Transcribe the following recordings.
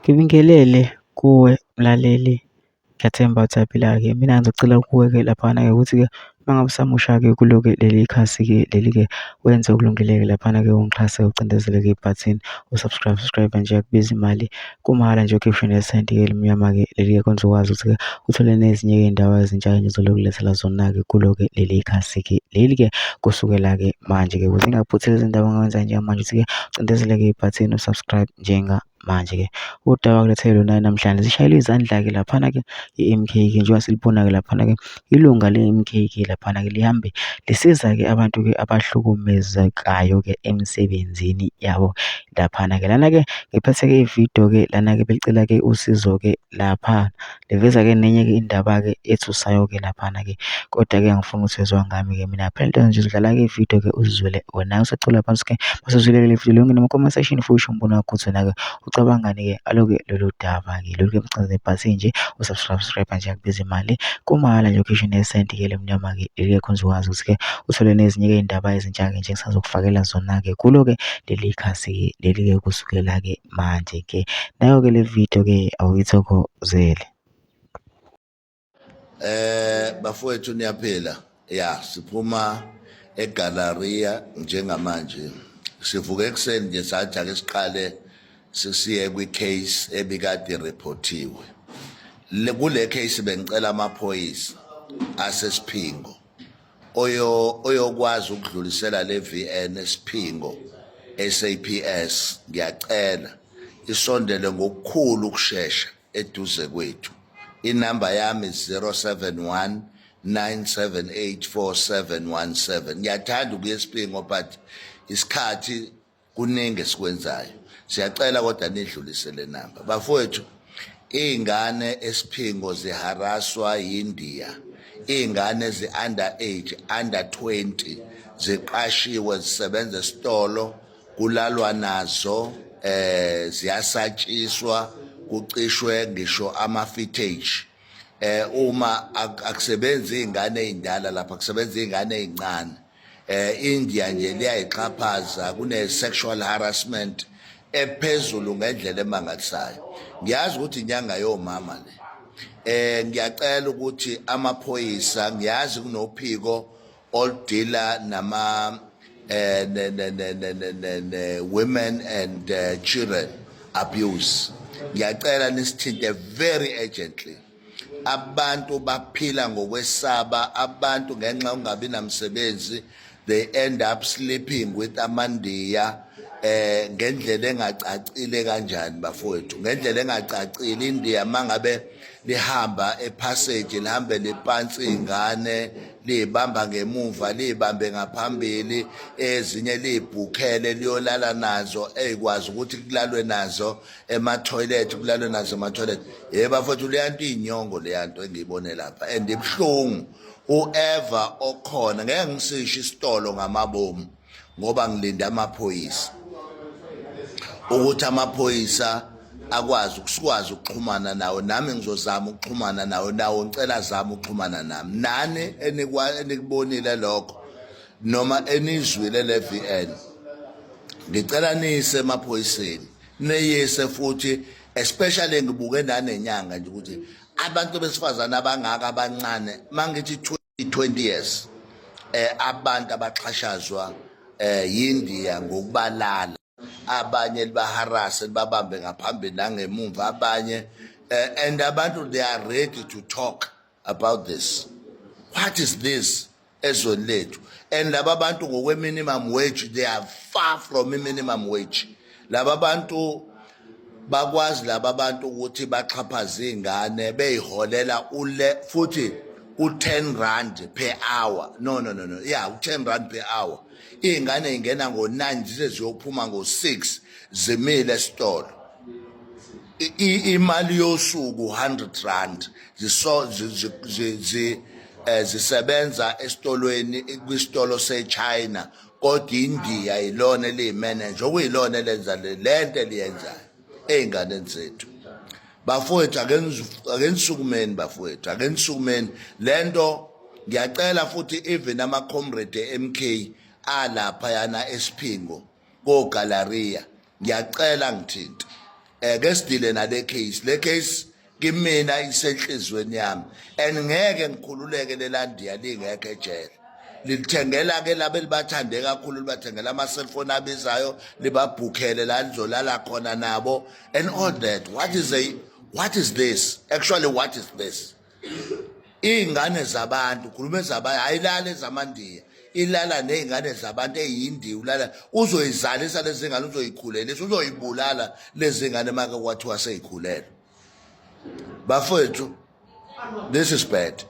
Ngibingelele kuwe mlaleli, ngiyathemba ukuthi uyaphila-ke. Mina ngizocela kuwe-ke laphana-ke ukuthi-ke uma ngabe usamusha-ke kulo-ke leli khasi-ke leli-ke wenze okulungile-ke laphana-ke ungixhase ucindezele-ke ibhathini u-subscribe, subscribe nje akubizi imali, kumahhala nje ukhiphe nesenti-ke elimnyama-ke leli-ke kwenza ukwazi ukuthi-ke uthole nezinye iy'ndaba ezintsha engizokulethela zona-ke kulo-ke leli khasi-ke leli-ke kusukela-ke manje-ke. Ukuze ungaphuthi lezi ndaba ongawenza njengamanje ukuthi-ke ucindezele-ke ibhathini u-subscribe njenga manje-ke. Udaba ngikulethele lona namhlanje zishayelwe izandla-ke laphana-ke i-M_K-ke njengoba silibona-ke laphana-ke ilunga le-M_K-ke laphana-ke lihambe lisiza-ke abantu-ke abahlukumezekayo-ke emsebenzini yabo laphana-ke. Lana-ke ngiphethe-ke ividiyo-ke lana-ke belicela-ke usizo-ke lapha liveza-ke nenye-ke indaba-ke ethusayo-ke laphana-ke kodwa-ke angifuni ukuthi wezwa ngami-ke mina. Phela into nje udlala-ke ividiyo-ke uzizwele wena usacula phansi-ke masuzwile-ke le vidiyo ngene kuma-comment section futhi usho umbono wakho ukuthi wena-ke ucabangani-ke aloke lolu daba-ke lolu-ke mcaza nebhathini nje u-subscribe subscribe nje akubiza imali kumahhala nje ukhishwe nesenti-ke lemnyama-ke leli-ke khona uzokwazi ukuthi-ke uthole nezinye-ke iy'ndaba ezintsha-ke nje engisazokufakela zona-ke kulo-ke leli khasi-ke leli-ke kusukela-ke manje-ke. Nayo-ke le video-ke awuyithokozele. Bafowethu niyaphila. Ya, siphuma eGalleria njengamanje. Sivuke ekuseni nje sathi ake siqale sisiye kwi-case ebikade reportiwe. Le kule case bengicela amaphoyisa asesiphingo oyo oyokwazi ukudlulisela le VN esiphingo SAPS ngiyacela isondele ngokukhulu ukushesha eduze kwethu. Inamba yami 071 9784717. Ngiyathanda ukuya esiphingo but isikhathi kuningi esikwenzayo. Siyacela kodwa nidlulise le namba. Bafowethu, iy'ngane esiphingo ziharaswa yindiya. Iy'ngane zi-under age, under 20 ziqashiwe zisebenza esitolo kulalwa nazo ziyasatshiswa kucishwe ngisho ama footage uma akusebenzi izingane ezindala lapha kusebenza izingane ezincane. India nje liyayixhaphaza, kune sexual harassment ephezulu ngendlela emangalisayo. Ngiyazi ukuthi inyanga yomama le. Ngiyacela ukuthi amaphoyisa, ngiyazi kunophiko oludila nama ne, ne, ne, ne, ne, ne, ne, women and children abuse. Ngiyacela nisithinte very urgently. Abantu baphila ngokwesaba, abantu ngenxa yokungabi namsebenzi they end up sleeping with amandiya ngendlela engacacile kanjani bafowethu, ngendlela engacacile. India mangabe lihamba epassage lihambe lipansi ingane liyibamba ngemuva liyibambe ngaphambili, ezinye liyibhukhele liyolala nazo, ezikwazi ukuthi kulalwe nazo ema-toilet, kulalwe nazo ema-toilet. Yebo bafowethu, leya nto iyinyongo, leya nto engiyibone lapha and ibuhlungu. Whoever okhona, ngeke ngisisho isitolo ngamabomu ngoba ngilinde amaphoyisa ukuthi amaphoyisa akwazi ukusikwazi ukuxhumana nawo, nami ngizozama ukuxhumana nawo, nawo ngicela zama ukuxhumana nami. Nani enikubonile lokho noma enizwile le VN, ngicela niyise emaphoyiseni, niyise futhi especially ngibuke nanenyanga nje ukuthi abantu besifazane abangaka abancane, mangithi 20 years, abantu abaxhashazwa yindiya ngokubalala, abanye libaharase libabambe ngaphambili nangemumva abanye, and abantu they are ready to talk about this. What is this ezweni lethu? And laba bantu ngokwe minimum wage, they are far from i minimum wage. Laba bantu bakwazi, laba bantu ukuthi baxhaphaze ingane beyiholela ule futhi u10 rand per hour. No, no, no, no, yeah, u10 rand per hour. Ingane ingena ngo9 zize ziyophuma ngo6 zimile esitolo. Imali yosuku 100 rand, ziso zi zisebenza esitolweni, kwisitolo seChina, kodwa India ilona eliyimanager okuyilona elenza lento eliyenzayo ey'nganeni zethu. Bafowethu, ake nisukumeni, bafowethu, ake nisukumeni lento. Ngiyacela futhi even ama comrade MK alapha yana esiphingo ko Galleria, ngiyacela ngithinte. Ke sidile nale case, le case kimina isenhlizweni yami and ngeke ngikhululeke lelandiya lingekho ejele. Lilithengela ke laba elibathande kakhulu, libathengela ama-cellphone abizayo, libabhukhele la lizolala khona nabo and all that. What is this actually? What is this? Iy'ngane zabantu, khuluma ezabantu, ayilala ezamandiya, ilala ney'ngane zabantu eyindiya. Ulala uzoyizalisa lezi ngane, uzoyikhulelisa, uzoyibulala lezi ngane make kwathiwa seyikhulelwe. Bafowethu, this is bad,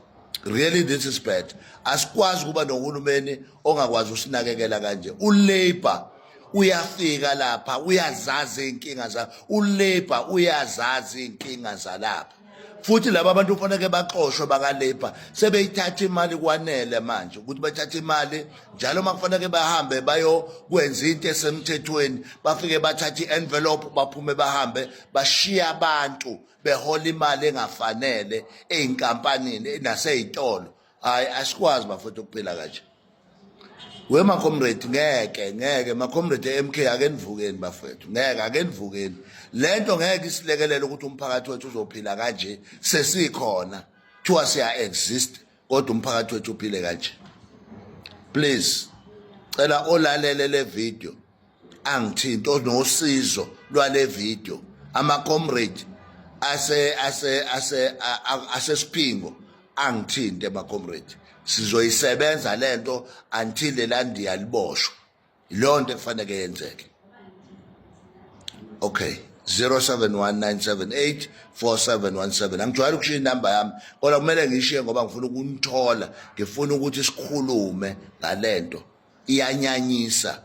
really, this is bad. Asikwazi ukuba nohulumeni ongakwazi usinakekela kanje. ULabour uyafika lapha, uyazazi inkinga za uLabour, uyazazi inkinga zalapha. Futhi laba abantu kufanele baxoshwe baka-Labour, sebeyithatha imali kwanele manje ukuthi bathathe imali njalo. Uma kufanele bahambe bayokwenza into esemthethweni, bafike bathathe i-envelope, baphume bahambe, bashiya abantu behola imali engafanele ey'nkampanini nasey'tolo. Hhayi, asikwazi bafowethu ukuphila kanje. We macomrade, ngeke, ngeke macomrade e-MK, ake nivukeni bafethu, ngeke, ake nivukeni. Lento ngeke isilekelele ukuthi umphakathi wethu uzophila kanje. Sesikhona, kuthiwa siya exist, kodwa umphakathi wethu uphile kanje. Please, cela olalele le video angithinto nosizo lwale video, ama comrade ase asesiphingo angithinte ma comrade. Sizoyisebenza lento until lelandiya liboshwa. Leyo nto ekufanele yenzeke. Okay, 0719784717. Angijwayele ukushiya inamba yami, kodwa kumele ngishiye ngoba ngifuna ukunithola, ngifuna ukuthi sikhulume ngalento iyanyanyisa.